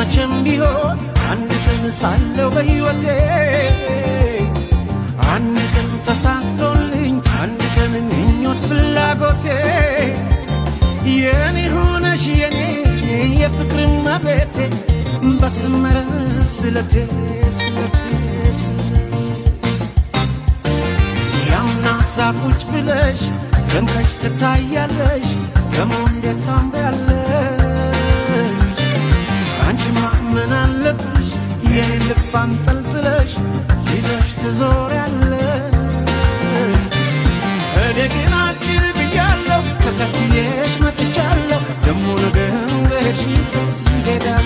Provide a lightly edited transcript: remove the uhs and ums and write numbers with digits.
መቼም ቢሆን አንድ ቀን ሳለው በሕይወቴ፣ አንድ ቀን ተሳክቶልኝ፣ አንድ ቀን ምኞት ፍላጎቴ፣ የኔ ሆነሽ የኔ የፍቅር መቤቴ፣ በሰመረ ስለቴ ስለቴ ስለቴ። ያምና ዛቁጭ ብለሽ ደምቀሽ ትታያለሽ፣ ደሞ እንዴት ታምሪያለሽ! አንቺማ ምን አለብሽ የኔን ልብ አንጠልጥለሽ ይዘሽ ትዞሪያለሽ። እኔ ግን አጭር ብያለሁ፣ ተከትዬሽ መጥቻለሁ፣ ደሞ ነገ በሄድሽበት ይሄዳል።